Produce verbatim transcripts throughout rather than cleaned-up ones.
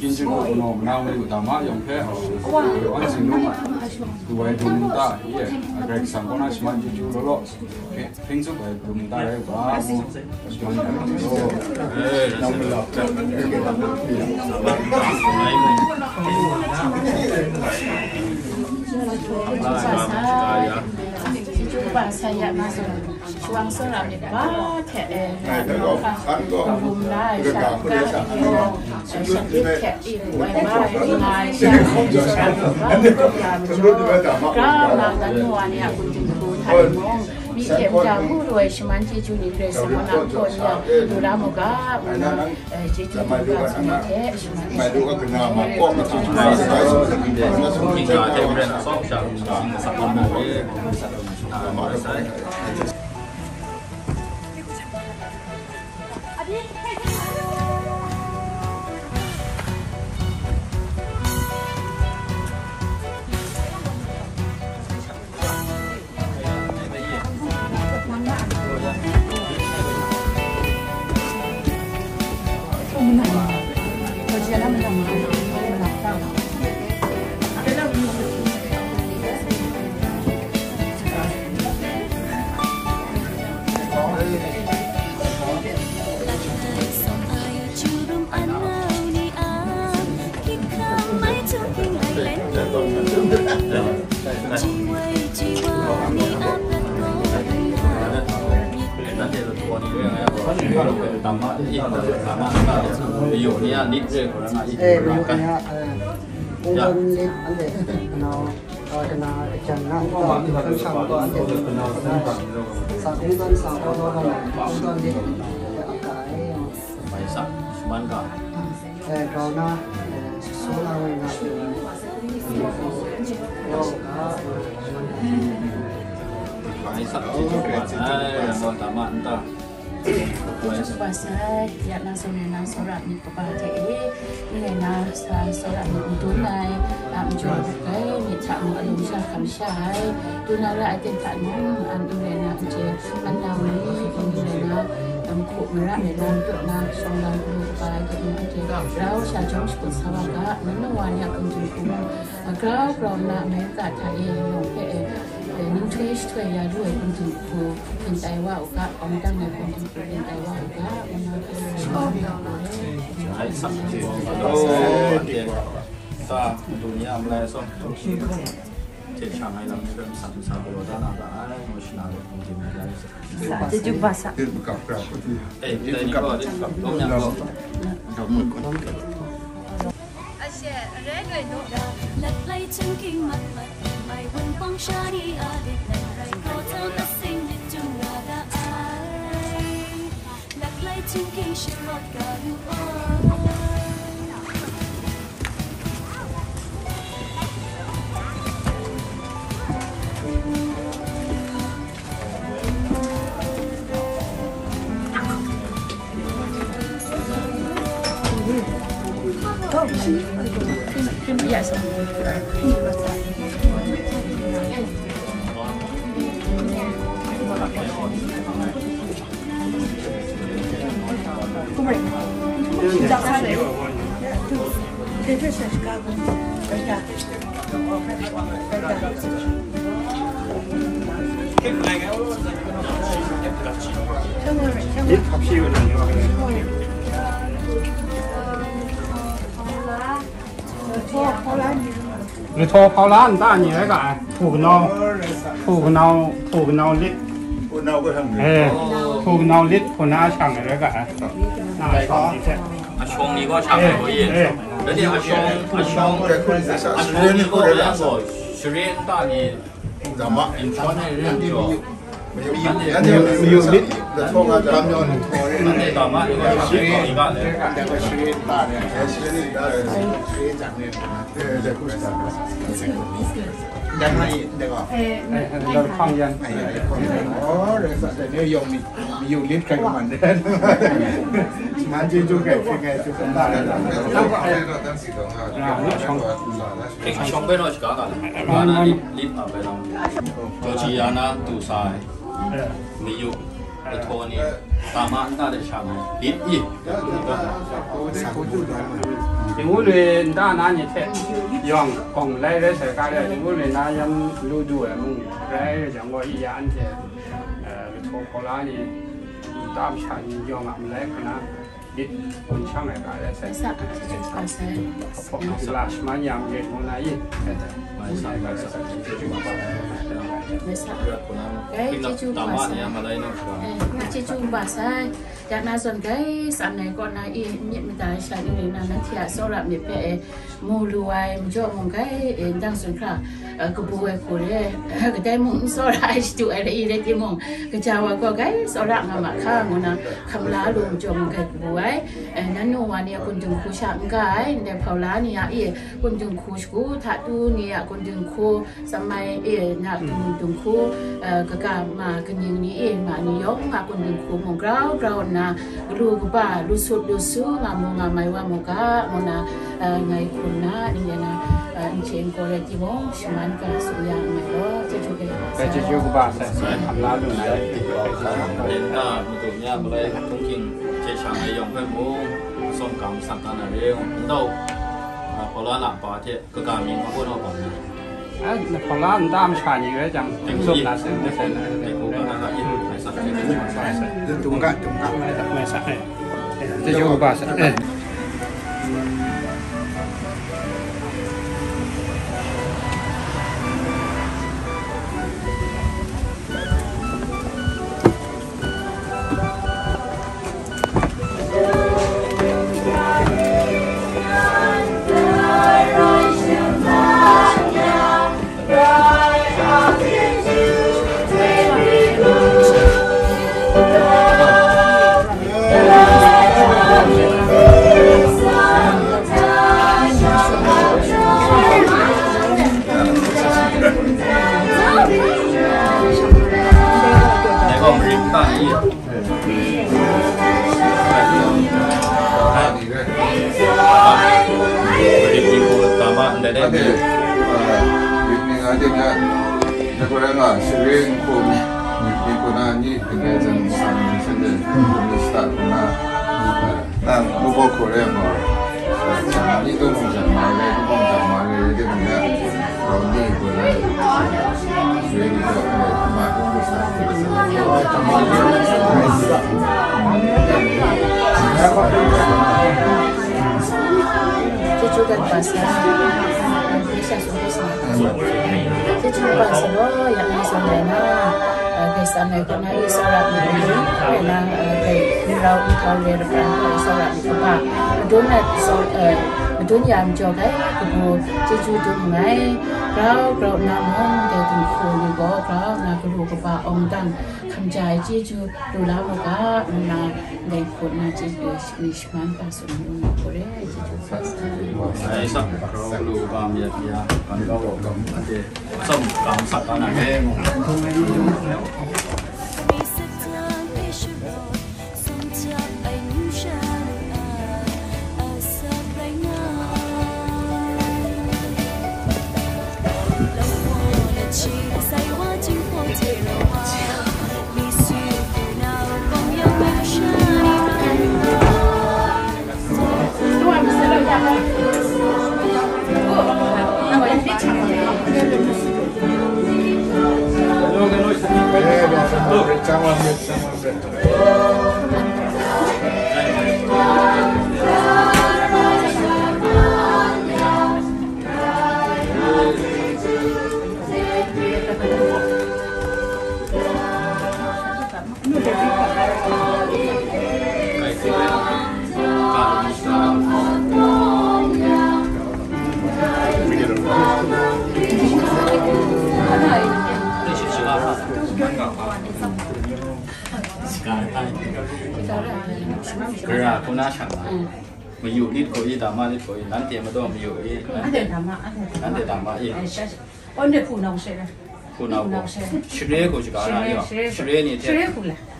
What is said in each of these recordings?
Ginjin gaw, nau, nau, nau, dama yawng hpe, awa, awa, sing lu ma, duwai dum ta, ye, Karai Kasang kaw na shaman chyeju law law, hping tsup ai dum ta rai u ga, ngu, shaman ai law. Chyeju kaba sai ya na zawn, shawang tsawra myit kaba hte, e, hkam la ai sha, ga ai ni, sha hte e lu ai, ba ai ni, nga ai sha, shawang tsawra myit kaba hte, ga na dan wa ni a kun dinghku hta mung, myi hte mada ngu lu ai shaman chyeju ni Karai Kasang kaw na hkaw n ya, lu la mu ga, ngu na, e, chyeju kaba sai ya hte shaman chyeju. Eh, mayu kanya, eh, kungdawn lit, ande, kanau, eh, kana, kajang na, kan shang ko, ande, sa kungdawn sa ko, ko, ko, kungdawn lit, aka, eh, mai sa, shaman ga. Eh, grau na, eh, so na, wai na, eh, grau na, eh, Chyeju kaba sai, nang gaw dama nta. Chyeju kaba sai, ya nang zawn e nang tsawra myit kaba hte e, n rai na sa tsawra myit n dun ai, a majaw rai myit hta mung alung sha hkam sha ai, dun na ra ai ten hta nang an n rai na, n chye, an nau ni, n rai na, um, hku mara rai na, n tut na, shawng na, lu kaba ai, n chye, rau sha jawng shakut sa wa ga, nang nawa ni a hkum jin hkum, a grau grau nna America hta e yawng hpe e, e, ninghtoi shahtoi ya lu ai hkum jin hku byin tai wa u ga, awng dang ai hkum jin hku byin tai wa u ga, ngu na hpe Ai, sa, sa, madu ni a malai atsawm hte shang ai lam ni hpe masa masa galaw da na ra ai, ngu shana let hkum jin ai rai sa. Sa, chyeju kaba sa. Eh, dai ni gaw, dai ni gaw. Langlai chyum ging mat mat, mai wunpawng sha ni a lit nan rai, hkaw tawn asing lit jung nga ga ai. Langlai chyum ging sharawt ga lu ai. Lihtaw hpaw la nta ni rai ga ai, hpu kanau, hpu kanau, hpu kanau lit. Hpu kanau kahkang ni. Eh, hpu kanau lit, hpu na shang ni rai ga ai. Na shawng ni hte. A shawng ni gaw shang ai gaw ye. Eh. Dai ni a shawng, a shawng, a shawng ni gaw ya gaw, share nta ni, dama, nta ni ren jaw. Mayu, mayu, mayu lit. Anhte dama ni gaw share ni ga le. Anhte gaw share nta ni, share nta ni. Dai ni, dai gaw. Eh, eh, dai hpang yan. Ai, ai, hpang yan. Oh, dai sa, dai ni yawng ni, ni yawng lit hkrai kaman de. Man chyeju hkrai hkrai hkrai hkrai hkrai. Ah, ni chyeju. Hpang shawng bai naw shaga ga la. Man, man. Lip, lip a bai naw. Jaw ji ya na du sa ai. Mayu. Lihtaw ni, dama nta de shang ai, bit i. Jinggu lui nta na ni hte yawng hkawng lai rai sai ga re, jinggu lui na yan lu du ai mung rai rai jang gaw, i ya anhte, eh, lihtaw hpaw la ni, nta masha ni yawng a malai hkra na, myit hpun shang ai ga rai sai. Sa, sa, sa, sa. Hpawk hpawk la shaman yang myit ngu na i. Mai sa, mai sa. Mai sa. Gai, chyeju kaba sai. Eh, chyeju kaba sai. Ya na zawn gai, san ngai kaw na i, myit mada sha ni le na, nanhte a tsawra myit hpe, eh, mu lu ai, majaw mung gai, eh, ndang tsun hkra, eh, kabu ai hku re, eh, kadai mung n tsawra ai shadu ai re i rai timung, kaja wa gaw gai tsawra nga ma hka, ngu na, hkam la lu majaw mung gai kabu ai, eh, nan nu wa ni a kun dinghku sha n ga ai, ndai hpaula ni a i, kun dinghku shagu, hta tu ni a kun dinghku, Samai e na dung, dunghku, eh, kaga ma kaning ni e ma ni yawng a kun dinghku mung grau grau nna, galu kaba, lu sut lu su nga mu nga mai wa mu ga, ngu na, eh, ngai hkum na, ni ya na, eh, n chye n gaw rai timung, shaman ga tsun ya nngai law, chyeju kaba sai. Chyeju kaba sai, sai hkam la lu na rai. Nen na, madu mya malai, hkungking, hte shang ai yawng hpe mung, tsawm ga masak nga na re, hkungdau, eh, hpaula na pa hte, Kaga mying hpa gaw naw bang na? A, hpaula nta masha ni rai jang, teng zup na sen, na sen, na sen. Teng zup na sen. Tungga, tungga. Mai sa, eh. Chyeju kaba sa, eh. Dik ni nga dik nga, na ko ra nga, siri ko ni, ni ko na ni, ni ko na ni, sa ni, sa ni, ko ni sa ko na, na, mo bo ko re mo, ni to mo ja ma re, to mo ja ma re, de ni ya, ko ni ko na, siri ni ko, ma ko sa, ko sa. 这就跟巴萨，你想说的啥？这就巴萨咯，也没什么啦。呃，给三来跟那一说了，你们，那，呃，给你老一套来了，不然说了，你不怕。我都那说，呃，我都也没叫开，不过这就都没，然后，然后那么给你苦，你个，然后那个路个把，我们当，看家一就路拉我个，那，给苦那这个，你喜欢巴萨，你不嘞，这就巴萨。 Ai, sak, grau lu ba miat ya, kan grau lo kam, ate, sam kam sak ka na he, mo. Gara hku na shang na, mayu lit gaw i, dama lit gaw i, nanhte madaw mayu i, nanhte dama, nanhte dama i. Anhte hpunau she, hpunau gaw, share gaw shaga na yaw, share ni hte,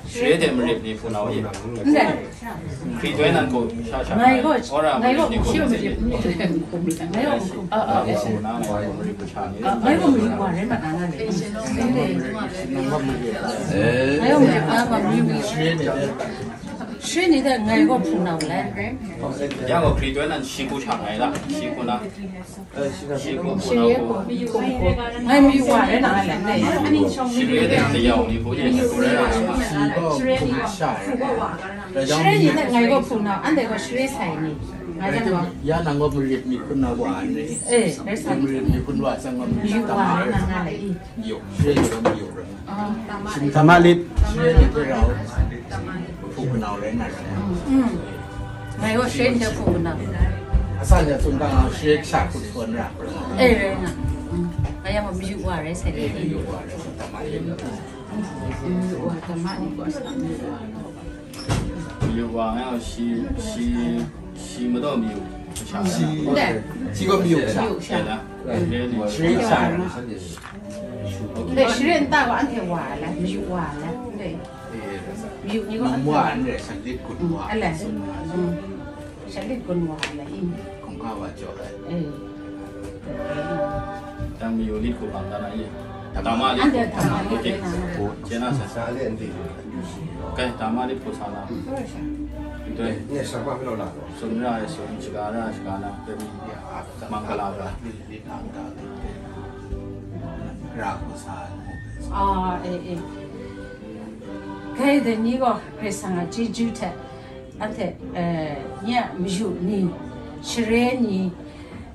share hte marip ni hpunau i. Hkri toi nan gaw sha sha, ngai gaw, ora ngai gaw marip ni hkum, ngai gaw hkum, ngai gaw hkum. Ngai gaw marip wa rai ma na nga le. Ngai gaw marip, ngai gaw marip. Share ni hte ngai gaw hpunau le. Ya gaw hkri toi nan shi hku sha ngai la, shi hku na. Shi hku hpunau hku. Ngai mayu wa rai na le. Shi hku de de yau ni hku de hku rai na. Shi gaw hkum sha. Share ni hte ngai gaw hpunau, anhte gaw share sai ni. Ngai gaw. Ya nang gaw marip ni hpunau wa ni. Eh, rai sai. Marip ni hpunau wa sang gaw mayu wa rai na nga le i. Mayu, share ni gaw mayu rai. Dama lit. Share ni hte rau. Hpunau rai na rai. Mm. Ngai gaw share ni hte hpunau. Asan ya tsun ga share sha hku hton ra. Eh, rai na. Mm. Ngai ya ma mayu wa rai sai. Eh, mayu wa rai. Dama lit. Mayu wa, dama ni gaw sa mayu wa. Mayu wa nga shi, shi, shi madaw mayu sha. Shi, shi gaw mayu sha. Mayu sha. Share sha. Ndai, share nta gaw anhte wa ai, mayu wa ai, ndai. Mayu ni gaw nang wa ai, ndai, shanlit gun wa ai. Alai. Mm. Shanlit gun wa ai, i. Hkungga wa jaw ai. Eh. Dang mayu lit hku bang dan ai. Dama lit. Anhte dama lit. Okay. Chye na sa. Sa le anhte. Kai, dama lit hku sa na. Doi. Nye sa pa hpe law la gaw. Tsun ra ai tsun, shaga ra ai shaga na. Mangala ga. Ra hku sa ai. Ah, eh, eh. Kai dai ni gaw Karai Kasang a chyeju hte, anhte, eh, nye a mayu ni, share ni,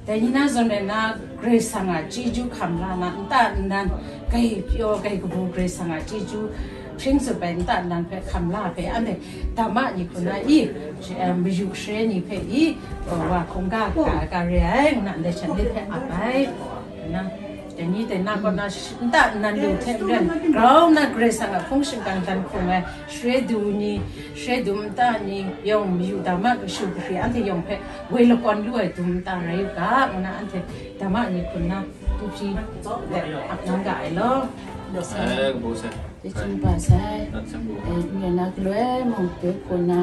dai ni na zawn rai na, Karai Kasang a chyeju hkam la na, nta nnan, kai pyaw, kai kabu Karai Kasang a chyeju hpring tsup ai nta nnan hpe hkam la hpe, anhte dama ni hku na i, eh, mayu share ni hpe i, wa hkungga ga, ga re ai, ngu na ndai shanlit hpe ap ai, ngu na. Dai ni dai na kaw na sh-, nta nnan lu hte maren, grau nna Karai Kasang a hpung shingkang dan hkrung ai, share du ni, share du nta ni, yawng mayu dama kashu kahkri anhte yawng hpe woi lakawn lu ai du nta rai u ga, ngu na anhte dama ni hku nna, du hpyi, ap nang ga ai law. Eh, kabu sai. Dai chyum ba sai. Eh, nye na galoi mung dai hku nna,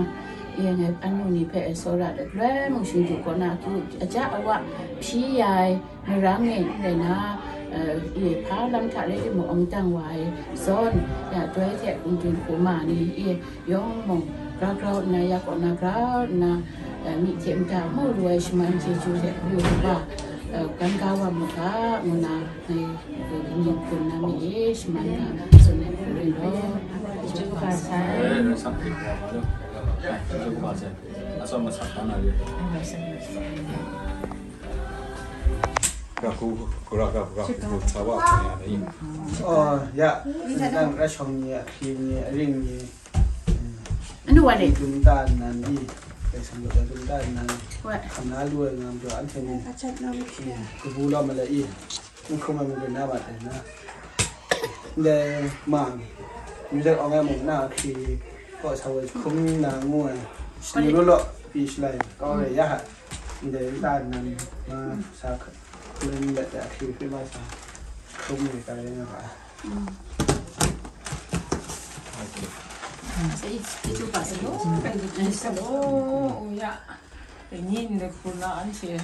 E, ngai anu ni hpe tsawra ai galoi mung shingdu kaw na akyu aja awa hpyi ya ai marang e n rai na, e, hpa lam hta rai timung, awng dang wa ai zawn, ya doi hte kungtun hkuma ni, e, yawng mung grau grau nna, ya kaw na grau nna, e, myi hte mada mu lu ai shaman chyeju hte yu kaba, e, gan ga wa mu ga, ngu na ngai, e, ning hkun na mi e shaman ga tsun ai hku rai law. Chyeju kaba sai. Chyeju kaba sai. Asa masak tanah dia. Raku, raku, raku, raku, sawa, ya, ya. Oh, ya. Tentang rashong ni, ahkri ni, aring ni. Anu wa le? Dum dan nan ni. Kaisang lo dum dan nan. Wa. Hkam na lu ai ngam jaw, anhte ni. Achat na mi. Kabu lo ma le i. N hkrum ai mung na ba tai na. Ndai ma, music awng ai mung na ahkri kaw sa woi hkrum na ngu ai. Shani lo lo, pi shalai, kau rai ya ha. Ndai nta nan ma sa hkrum let ai ahkri hkri ma sa hkrum ni ka rai nga ba. Asa i, i tu pa sa lo, kan di sa lo, ya. Dai ni ndai hku na anhte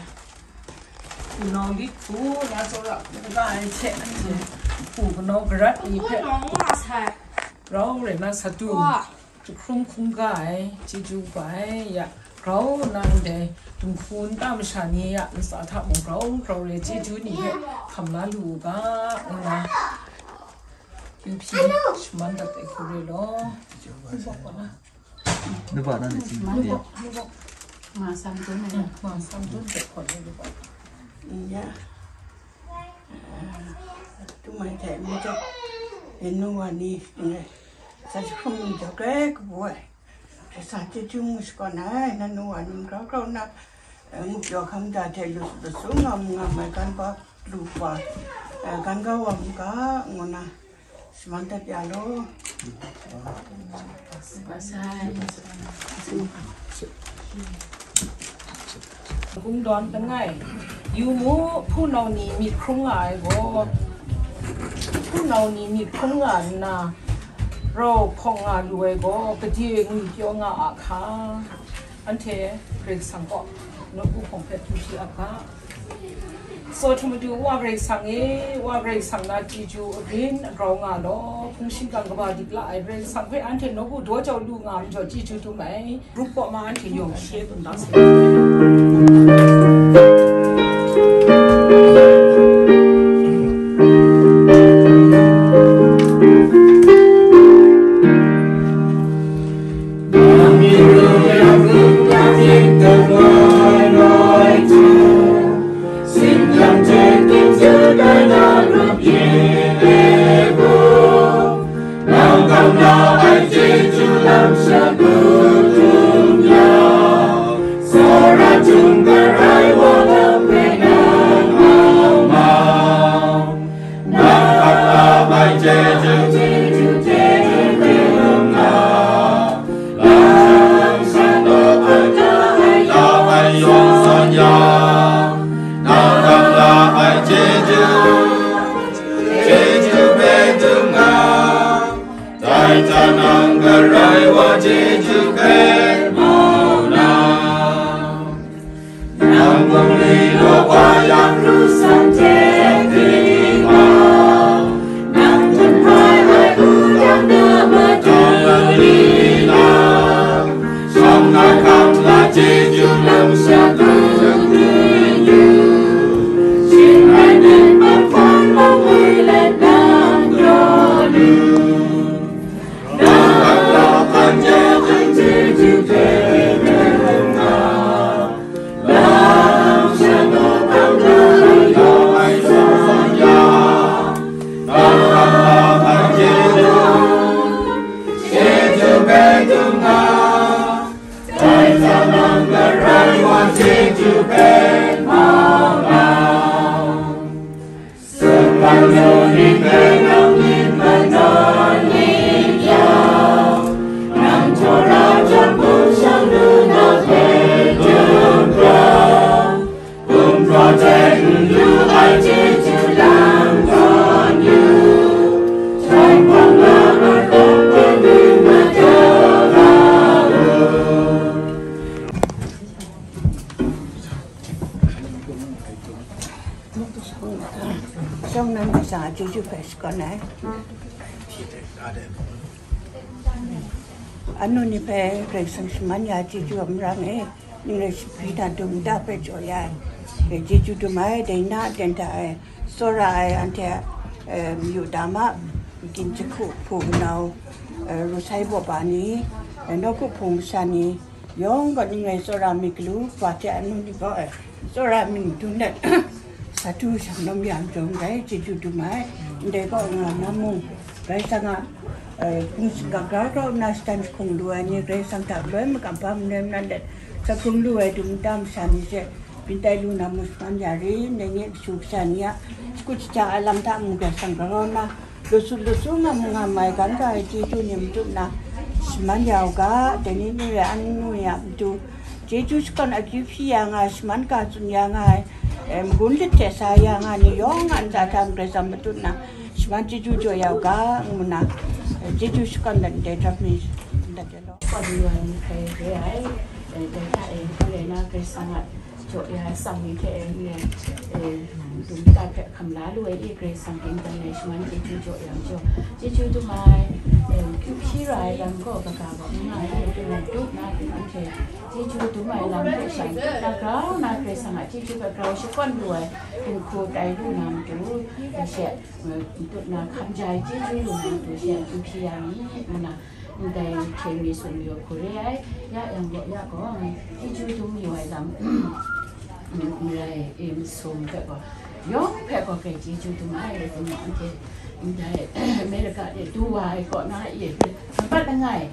hpunau lit hku na tsawra hkungga ai hte anhte hpu kanau garat ni hpe rau rai na sa tu, jahkrum hkungga ai, chyeju kaba ai, ya, grau nna ndai dinghku nta masha ni a ntsa hta mung grau grau rai chyeju ni hpe hkam la lu u ga, ngu na yu hpyi shaman dat ai hku re law. Nubak na ni chin. Nubak, nubak. Ma sam tun ai. Ma sam tun hte hkawt ai nubak. Ya. Tum ai hte mi jaw, e nu wa ni, e, sa jahkrum ni jaw grai kabu ai. Sa chyeju mu shakawn ai, na nu wa ni grau grau na, e, ngu pyaw hkam da hte lu, lu su ngam ngam ai gan ba lu wa, e, gan ga wa mu ga, ngu na, shaman dat ya law. Kungdawn langai, yu mu, hpunau ni myit hkrum nga ai gaw, hpunau ni myit hkrum nga nna, rau hkawng nga lu ai gaw, gade ngwi pyaw nga a hka? Anhte Karai Kasang kaw nawku hpawng hpe htum hpyi ap ga. Tsaw htum madu Wa Karai Kasang e, Wa Karai Kasang na chyeju again agrau nga law, hpung shingkang kaba dik la ai Karai Kasang hpe anhte nawku daw jau lu nga ai majaw chyeju dum ai. Grup kaw ma anhte yawng she tsun da sai. Shawng nan masha a chyeju hpe shakawn ai. Anu ni hpe Karai Kasang shaman ya chyeju a marang e, ning rai shabi na dum nta hpe jaw ya ai. Chyeju dum ai, dai na aten hta e, tsawra ai anhte, eh, mayu dama, Ginjahku hpu kanau, eh, Rusai Bawba ni, eh, nawku hpung masha ni, yawng gaw ning rai tsawra myit galu wa hte anu ni gaw, eh, tsawra myit dun let, sa du shang lawm ya majaw, ndai chyeju dum ai, ndai kaw nga na mung, Karai Kasang a, eh, hpung shingkang grau grau nna shatan jahkung lu ai ni, Karai Kasang hta galoi makam hpa manoi manan let, sa hkrung lu ai dum nta masha ni hte, byin tai lu na mung shaman ya ri, ndai nye kashu kasha ni a shakut shaja ai lam hta mung Karai Kasang grau grau nna, Lu su, lu su nga mu nga mai ga n ga ai chyeju ni matut na shaman ya u ga, dai ni ni rai anu ni a matu, chyeju shakawn akyu hpyi ya nga ai, shaman ga tsun ya nga ai, eh, magun lit hte sa ya nga ai ni yawng a ntsa hta Karai Kasang matut na shaman chyeju jaw ya u ga, ngu na, eh, chyeju shakawn dat ndai hkra mi, dat ya law. Shakawn yu ai ni hkrai re ai, eh, dai hta e, hkrai rai na Karai Kasang a jaw ya ai atsam ni hte e, e, dum nta hpe hkam la lu ai e, Karai Kasang gyeng dan ai shaman chyeju jaw ya majaw, chyeju dum ai, e, kyu hpyi ra ai lam gaw kaga gaw n nga ai, e, dum ai, dum na, dum anhte chyeju dum ai lam hpe sha n tut na, grau na Karai Kasang a chyeju hpe grau shakawn lu ai, dinghku tai lu na matu, e, she, e, n tut na hkam ja ai chyeju lu na matu, she a kyu hpyi ya mi, ngu na, Ndai hkye mi tsun mayu hku re ai, ya yang gaw, ya gaw, chyeju dum mayu ai lam, n rai, e, masum hpe gaw, yawng hpe gaw, grai chyeju dum ai, rai timung, anhte ndai America de du wa ai kaw na, e, nambat langai,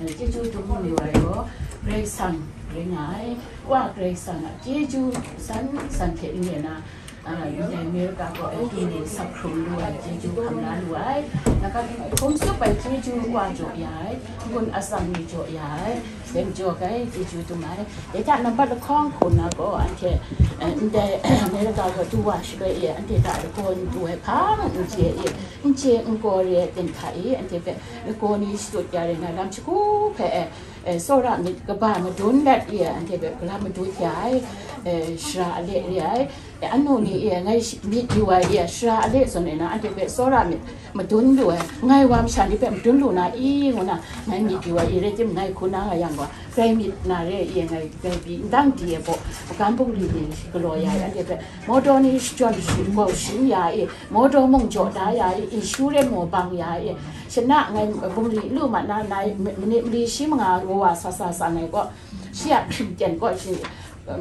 e, chyeju dum mayu ai gaw, Karai Kasang rai nga ai, Wa Karai Kasang a chyeju san san hte n rai na, a, ndai America kaw e du lu, sa hkrum lu ai chyeju hkam la lu ai, nang hkum tsup ai chyeju wa jaw ya ai, n-gun atsam ni jaw ya ai, dai majaw gai chyeju dum ai. Dai hta nambat lahkawng hku na gaw, anhte, e, ndai America kaw du wa shaloi e, anhte hta lagaw n du ai hpa mung n chye e, n chye n gaw re ai ten hta e, anhte hpe lagaw ni shadut ya rai na, lam shagu hpe e, e, tsawra myit kaba madun let e, anhte hpe galam madun ya ai, e, shara ale re ai, e, anu ni e, ngai shi-, myit yu ai e, shara ale zawn e na, anhte hpe tsawra myit madun lu ai, ngai wa masha ni hpe madun lu na i, ngu na, ngai myit yu ai i, rai timung, ngai hku na nga yang gaw, grai myit na re i, ngai grai pyi, ndang di e baw, magam bungli ni galaw ya ai, anhte hpe mawdaw ni shajawm shi-, gaw sharin ya i, mawdaw mung jaw da ya i, insurance mung bang ya i, shana ngai bungli n lu mat na, nai, ma-, manit mali shi manga wa wa sa sa sa ngai gaw, shi a hpring ten gaw shi,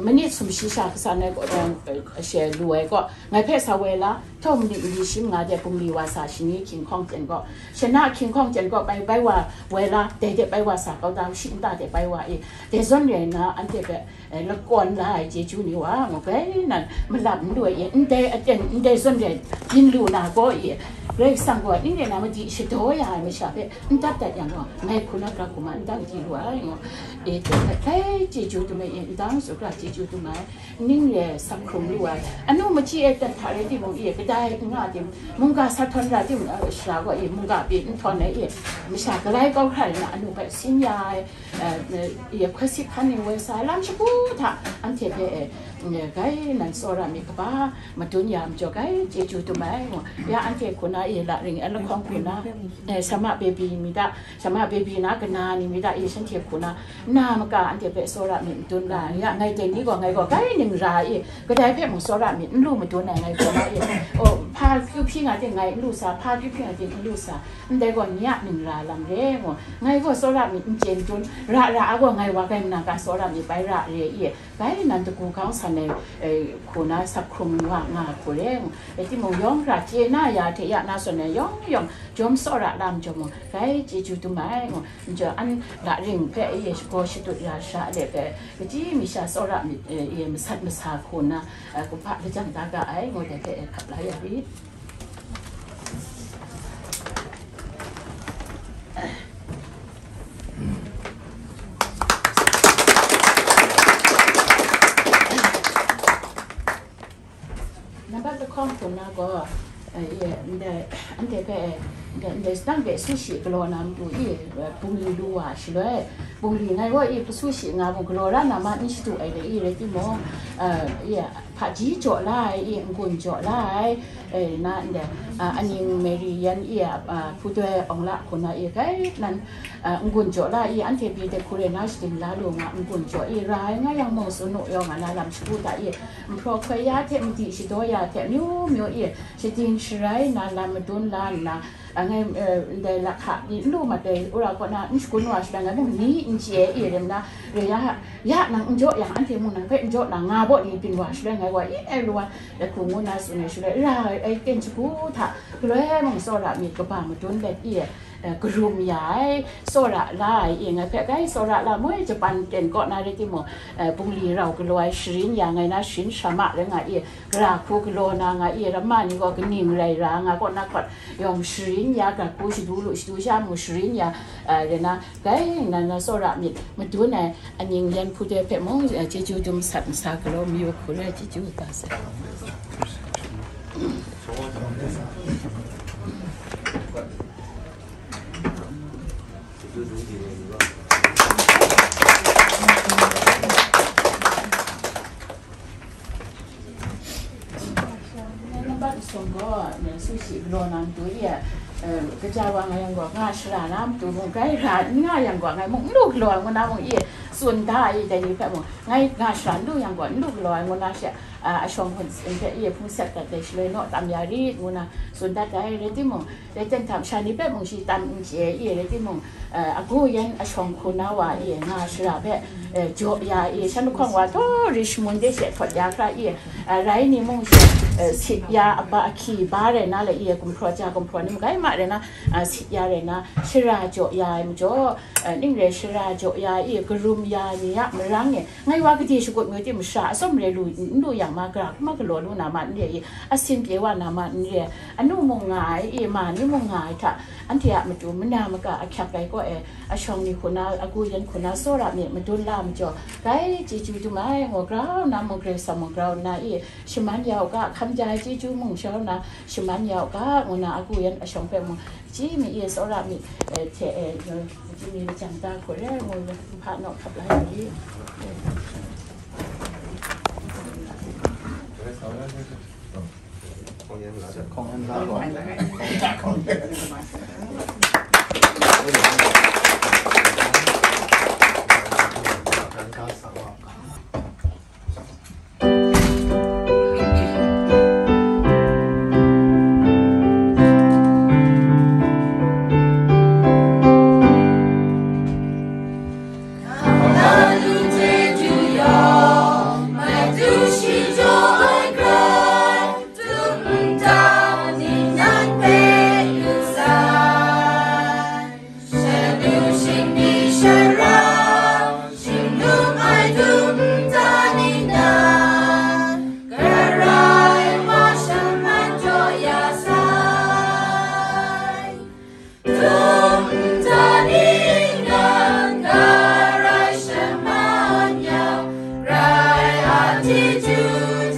manit sumshi sha kasa nai gaw, eh, she lu ai gaw, ngai hpe sa woi la, htawng manit mali shi manga de bungli wa sa shani hkying hkawng ten gaw, shana hkying hkawng ten gaw bai, bai wa woi la, dai de bai wa sa kau da, shi nta de bai wa i, dai zawn rai nna, anhte hpe, eh, lakawn la ai chyeju ni wa, ngu gai nan malap n lu ai e, ndai aten, ndai zawn rai byin lu na gaw e, Karai Kasang gaw ning rai na madi shadaw ya ai masha hpe n dat dat yang gaw, ngai hku na pra hku ma n dang di lu ai, ngu e, dai chyeju dum ai e, ndang sukra chyeju dum ai, ning re sa hkrum lu ai, anu machyi e dat hta rai timung e, kadai n nga tim, mungga sa htawn ra tim, eh, shara gaw e, mungga pyi n htawn ai e, masha galai kau hkra rai na, anu hpe sin ya ai, eh, eh, hkawsit hkan ning woi sa ai lam shagu hta, anhte hpe, eh, eh, gai nan tsawra myit kaba madun ya majaw, gai chyeju dum ai, ngu. Ya anhte hku na, e, la ring ai lahkawng hku na, eh, sama bebi mi ta, sama bebi na kana ni mi ta, e, shanhte hku na, na maka anhte hpe tsawra myit madun la, ya ngai dai ni gaw, ngai gaw gai ning ra i, kadai hpe mung tsawra myit n lu madun ai, ngai hku na e, o, hpa kyu hpyi nga ting ngai n lu sa, hpa kyu hpyi nga ting n lu sa, ndai gaw nye a ning ra lam re, ngu. Ngai gaw tsawra myit n chye n dun, ra ra a gaw ngai wa gai nna ga tsawra myit bai ra re i, bai nan dagu kau san ai, eh, hku na sa hkrum wa nga hku re, ngu. Rai timung, yawng ra chye na ya hte ya na zawn ai yawng yawng jawm tsawra lam jawm mung, gai chyeju dum ai, ngu. Nja an la ring hpe, eh, shagaw shadut ya sha le hpe, kaji mi sha tsawra myit, eh, eh, masat masa hku na, eh, kumhpa lajang da ga ai, ngu dai hpe, eh, hkap la ya rit. Nambat lahkawng hku na gaw, eh, ye, ndai, anhte hpe, eh, ndai, ndai sutang hpe su shi galaw na matu i, eh, bungli lu wa shaloi, bungli ngai gaw i, hpasu shi nga mung galaw ra na ma n shadu ai de i, rai timung, eh, ye, Hpaji jaw la ai i, n-gun jaw la ai, e, na ndai, a, aning Mary yan i, a, a, hpudoi awng la hku na i, kai nan, a, n-gun jaw la i, anhte pyi de hku re na shadim la lu nga, n-gun jaw i, ra ai nga yang mung, sunu yawng a na lam shagu hta i, nhpraw hkoi ya hte madi shadaw ya hte amyu myu i, shading sharai na lam madun la nna, a, ngai, e, ndai lahka ni n lu mat ai, wora kaw na n shagun wa shaloi ngai mung ni n chye i, rim na, re ya, ya nang n jaw yang, anhte mung nang hpe n jaw na, nga baw ni byin wa shaloi ngai wa i ai lu wa, e, hku ngu na tsun ai shaloi, ra ai ten shagu hta, galoi mung tsawra myit kaba madun let i, e, karum ya ai, tsawra la ai i, ngai hpe kai tsawra la moi, Japan ten kaw na rai timung, e, bungli rau galaw ai sharin ya ngai na sharin shama rai nga i, gara hku galaw na nga i, ramma ni gaw kaning rai ra nga kaw na hkawt yawng sharin ya, gara hku shadu lu shadu sha mung sharin ya, e, rai na, kai nan na tsawra myit madun ai aning yan hpudoi hpe mung, e, chyeju dum sat nsa galaw mayu hku rai chyeju kaba sai. Nambat sung gaw, ne, su shi galaw na matu i, e, kaja wa nga yang gaw, nga shara na matu mung, grai ra n nga yang gaw, ngai mung n lu galaw ai ngu na mung i, tsun da ai, dai ni hpe mung, ngai nga shara n lu yang gaw, n lu galaw ai ngu na she, a, ashawng hpe i, hpung sat dat ai shaloi naw tam ya rit ngu na tsun dat ai, rai timung, Leten hta masha ni hpe mung shi tam n chye i, rai timung, eh, agu yan ashawng hku na wa i, nga shara hpe, eh, jaw ya i, shan lahkawng wa taw Richmond de she htawt ya hkra i, eh, rai ni mung she, eh, sit ya, aba ahki ba rai na le i, gumhpraw ja gumhpraw ni magai ma rai na, eh, sit ya rai na, shara jaw ya ai majaw, eh, ning rai shara jaw ya i, karum ya ni a marang e, Ngai wa gade shakut myu tim masha atsawm re lu n lu yang ma, gara hkrum galaw lu na ma n re i, asin pye wa na ma n re, anu mung nga ai i, ma ni mung nga ai hta, anhte a matu mana maka ahkyak ai kaw e, ashawng ni hku na, agu yan hku na, tsawra myit madun la majaw, grai chyeju dum ai, ngu grau na mung, Karai Kasang mung grau nna i, shaman ya u ga, hkam ja ai chyeju mung shau na, shaman ya u ga, ngu na agu yan ashawng hpe mung, Ji mi e tsawra mi, eh, hte, eh, ji mi lajang da hku re ngu hpa naw hkap la ai. Shadu shingdi shara, shingnung ai dum nta ningnan, Karai wa shaman jaw ya sai. Dum nta ningnan Karai shaman yang, Karai a chyeju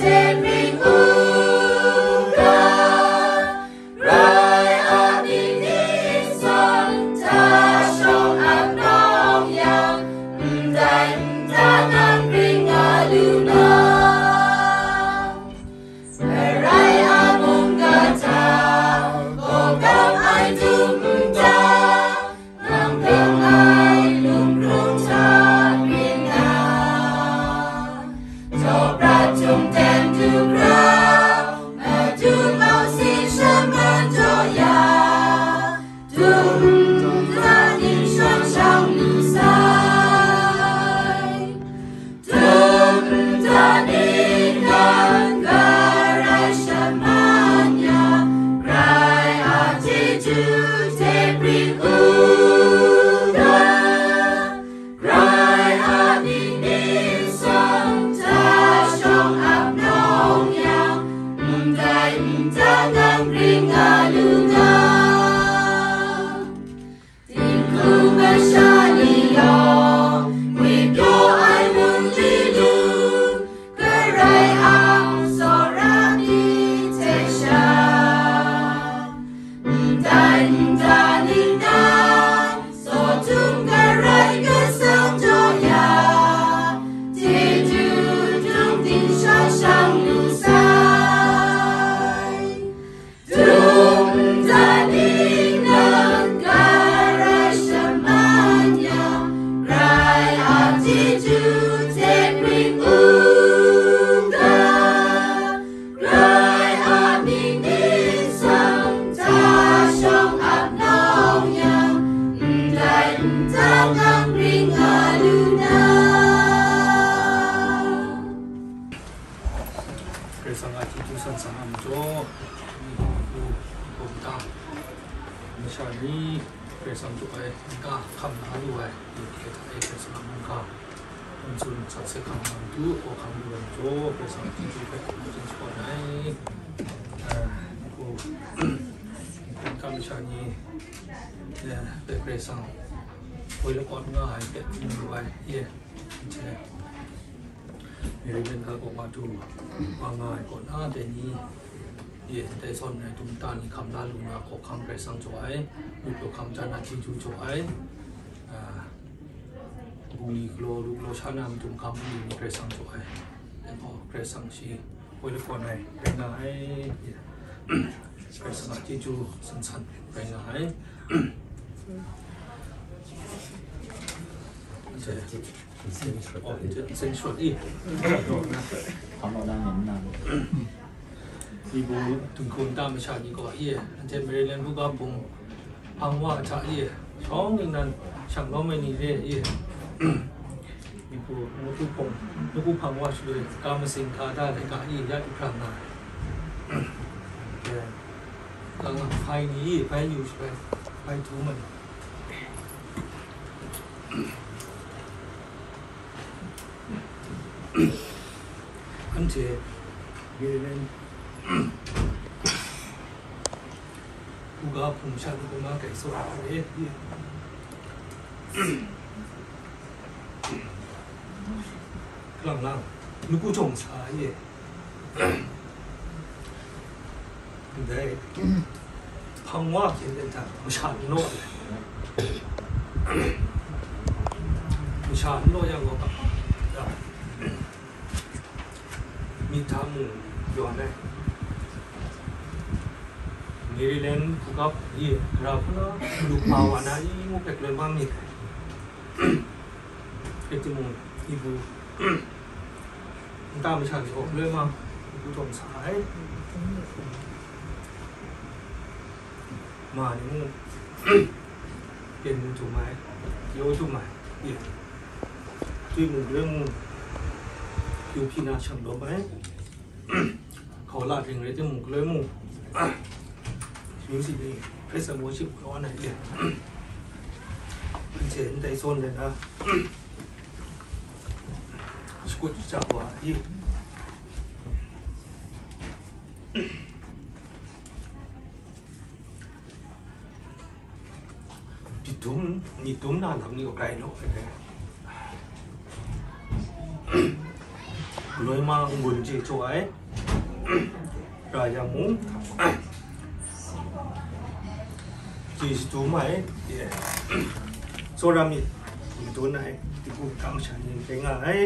hte pring u ga. Karai a myit ni san, ta shawng ap nawng yang, ndai nta nang ring nga lu na. Karai a mungga hta, gaw kang ai dum nta, Nang dang ai lungkrung hta rin na, daw prat htung ten du grau, madu mau si shaman jaw ya, dum nta ning shawng shang lu sai. Dum nta ningnan Karai shaman yang, Karai a chyeju hte pring u ga. Karai a myit ni san, ta shawng ap nawng yang, ndai nta nang ring nga lu na. Dinghku masha ni yawng, ngwi pyaw ai wunli lu, Karai ang tsawra mi hte sha. Ndai nta ningnan, Sodom Karai Kasang jaw ya, chyeju htung ting shawng shang lu Masha ni Karai Kasang chye ai, nta hkam na lu ai, yu hte hta e Karai Kasang a mungga, n tsun sat se hkam na matu, hkam lu ai majaw, Karai Kasang chyeju hpe n tsun shabawn ai. Ah, ko, nta masha ni, eh, Karai Kasang, woi lakawt nga ai hpe n lu ai, ye, n chye. Mary Magdalene kaw madu wa nga ai kaw na dai ni, ye, dai zawn ai dum ta ni hkam la lu na, hkawhkam Karai Kasang jaw ai, lut lu hkam jan na chyeju jaw ai, ah, bungli galaw, lu galaw sha na matu hkam bungli ni Karai Kasang jaw ai, dai gaw Karai Kasang shi woi lakawn ai rai nga ai, ye, Karai Kasang a chyeju san san rai nga ai. Seng shut i. Ibu tungkun ta masha ni gaw i, anhte Maryland buga pung hpang wa hta i, shawng ningnan shang lawm ai ni re i. Ibu nuku pung, nuku hpang wa shaloi, ka masing hta da laika i, ya i hpra nga ai. Ka nga hpai ni i, hpai yu shabai, hpai tu man. Anhte Maryland buga hpung sha ni kuma kai tsaw ai, kalang lang, nuku jawng sa ai. Ndai, hpang wa hkyen ten hta masha n law ai. Masha n law yang gaw, myit hta mung yawn ai. Maryland buga hpung i, gara hpuna, lu hpa wa na i, ngu hpe loi ma myit ai. Rai timung, ibu nta masha ni gaw galoi ma, ibu taw sa ai. Ma ni mung, pyen mung tum ai, kyaw tum ai, ye. Tui mung, galoi mung, kyu hpyi na shang lawm ai. Hkau la hpring rai timung, galoi mung, music ni praise and worship kaw na ye. Anhte ndai zawn let na, shakut shaja wa i. Myit dum, myit dum na lam ni gaw grai law ai. Loi ma n-gun chye chyaw ai, ra yang mung, chye shadum ai, ye, tsawra myit madun ai, hpyi hpung hkam sha ni rai nga ai.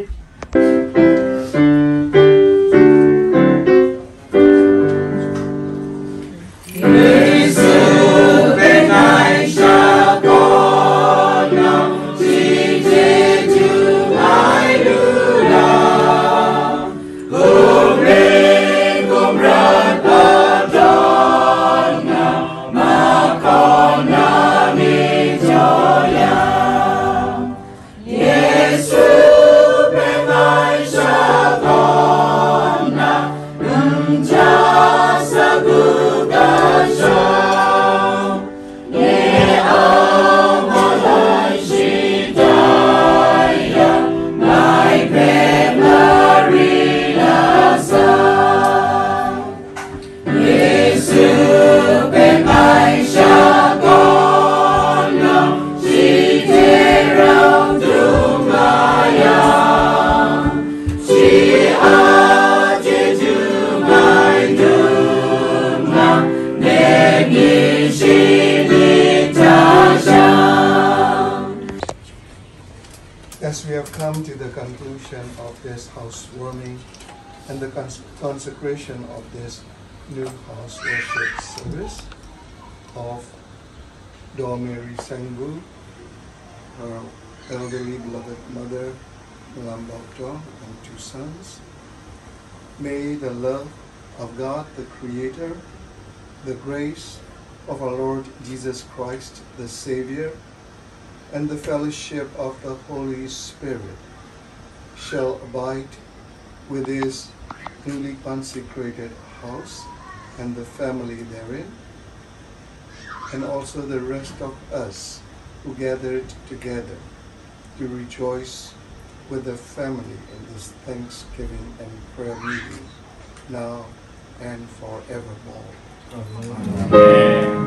As we have come to the conclusion of this housewarming and the cons- consecration of this new house worship service of Daw Mary Sangbu, her elderly beloved mother, Malam Bok Daw, and two sons, may the love of God the Creator, the grace of our Lord Jesus Christ the Savior, and the fellowship of the Holy Spirit shall abide with this newly consecrated house and the family therein, and also the rest of us who gathered together to rejoice with the family in this thanksgiving and prayer meeting, now and forevermore. Amen.